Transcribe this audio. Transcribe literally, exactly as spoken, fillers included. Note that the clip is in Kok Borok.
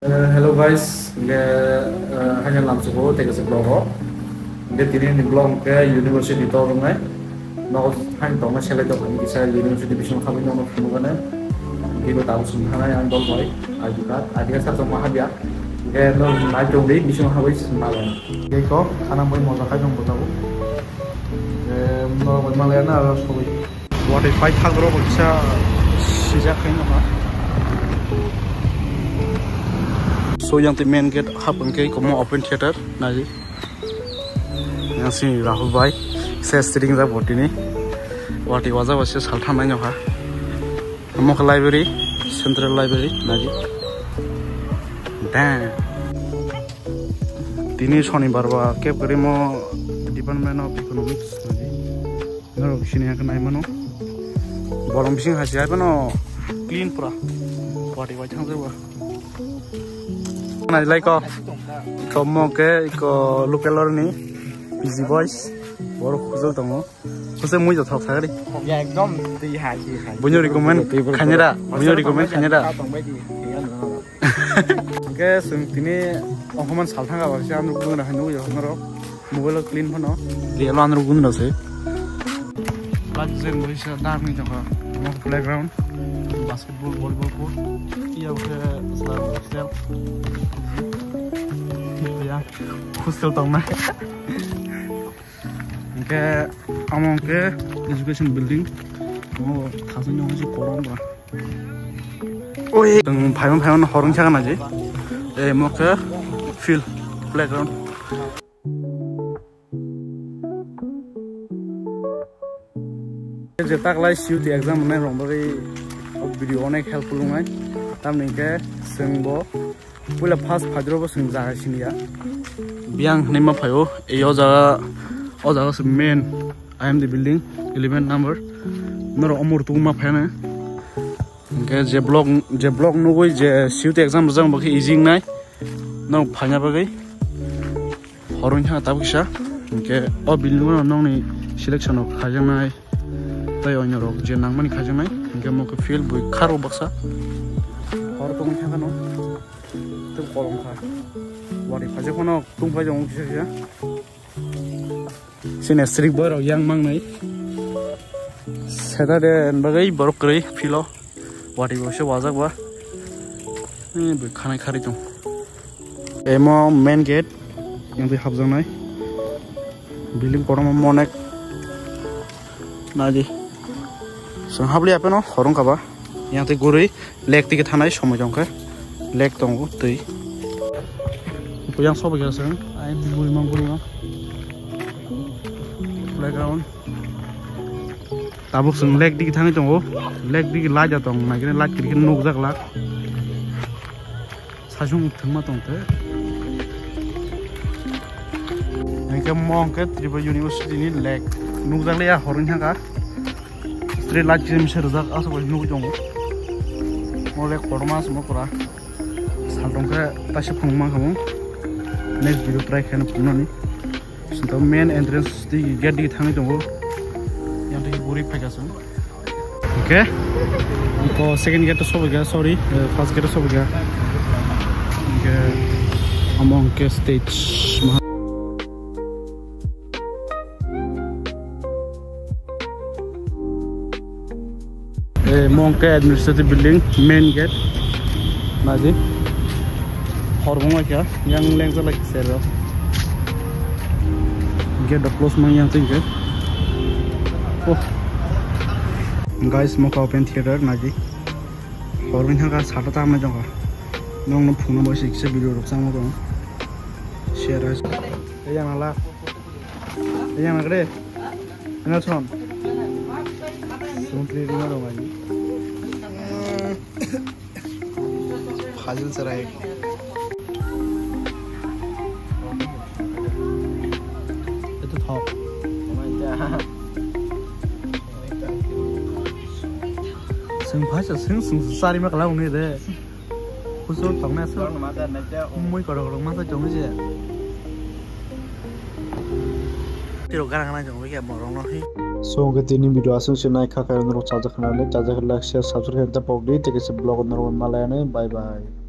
Eh, hello guys, hingke, eh, haino lamsugo tei kaisa vlog o. Hingke tini ni vlog hingke university tor wngnai. Nogo haino tongma selai tong kisa university bising habwi nono phunukgani. Hingke bo tabuk sung thangnai ang dol bai. I D card, I D card sa tongma habya. Hingke no nai tongdi bising habwi sung thangnai. Hingke ko khana moi moja khai tong bo tabuk. Hingke norok bai malaya na aro sogwi. Watwi pai thak rok kisa sijak khai nokha. So yang twi main gate hap hwnkhe komo open theater naidi. Yang sini Rahul bai se string jak botini. Watwi wajak bai se saltham nai nokha. Omo khe library, central library naidi. Damn. Tini sonibar ba kep kwrwi mo Department of Economics naidi. Norok sini hwnkhai naimano. Borok bising hai se hai phano clean pura. Watwi bai thangjak ba. Nailai ko. Iko mo ke iko local ni busy boys. Borok khujol tongo. Khujol mui jothok thagri. Ya ekdom twi hai twi hai. Bunyo recommend khainera. Bunyo recommend khainera. Hingke chwng tini ongkhormani salthang abo se ang nukgo, nukgo, nukgo norok mobile o clean phano. Real o ang nukgo no se. Lak jeng bai se darni jokha. Omo playground, basketball, volleyball court. Iya khe sla hostel. Ya, hostel tong na. Hingke amo hingke education building. Omo khasing no se korom ba. Oi, tong phaiman phaiman horong chakana je. Eh, mo khe field, playground. Je taklai C U T exam rwnai rok bagwi video onek helpful wngnai. Tamni hingke chwng bo puila first phaidrobo chwng jaga siniya. Biyang hinui ma phaio, ei o jaga, o jaga se main I M D building, eleven number. Norok omor tungma phaiano. Hingke je block, je block nugui je C U T exam rijak, bo khe easy wngnai. Norok phaina bagwi. Horo wngkha tabuk kisa. Hingke o building o nokni selection rok khaijaknai. Tei onyo rok je nangmani khaijaknai. Hingke mo khe field bui kharo baksa. Horo tongwi thangkha no. Tei kolom kha. Wari phaijak phano tungphai tongo kisa kisa. Chini strik borok yang mangnai. Saturday ni bagwi borok kwrwi philo. Watwi bo se wajak ba. Eh, bui khanai kharwi tong. Emo main gate. Yang twi hapjaknai. Building kotorma monek. Naidi. Chwng habliya phano horong kaba. Yang twi gurui lake twi thanai somoi tongkhe. Lake tongo twi. Yang sobo khe chwng. Ai gurui mang gurui mang. Playground. Tabuk chwng lake digi thangwi tongo. Lake digi light ya tong. Naikhe light kirikhe nukjak lak. Saichung thwngma tongkhe. Hingke mo hingke Tripura University ni lake. Nukjakliya horo wngkha. Street light khe misa rijak aswk bai nugwi tongo. Mo lake kotorma aswk pura. Sal tongkhe taisa phunukma khamung. Next video try khaina phunuknani. Sintao main entrance digi gate digi thangwi tongo. Yang digi guri phaikha chwng. Hingke iko second gate o sobaikha, sorry, eh, first gate o sobaikha. Hingke amo hingke stage maha. Eh, mo hingke administrative building, main gate. Naidi. Hor wnglaikha, yang lengsa lai sero. Gate rok close mang yang twi hingke. Oh. Guys, mo kha open theater naidi. Hor wngkha sata ta mai tongkha. Nongno phunukno bai se kisa video rok changma tongo. Share hai. Yang ala. Yang agre. Nelson. Suntri rima dong lagi. Fazil Sarai. Itu thok. Sing phasa sing sing sari ma kala uni de. Kusur tong na sir. Mui korok korok masa chong je. Tiro garang na chong ke morong no hi. So ke tini video asung se nai kha kha norok chajak khna le chajak like share subscribe ta pok di teke se vlog norok malaya ne bye bye.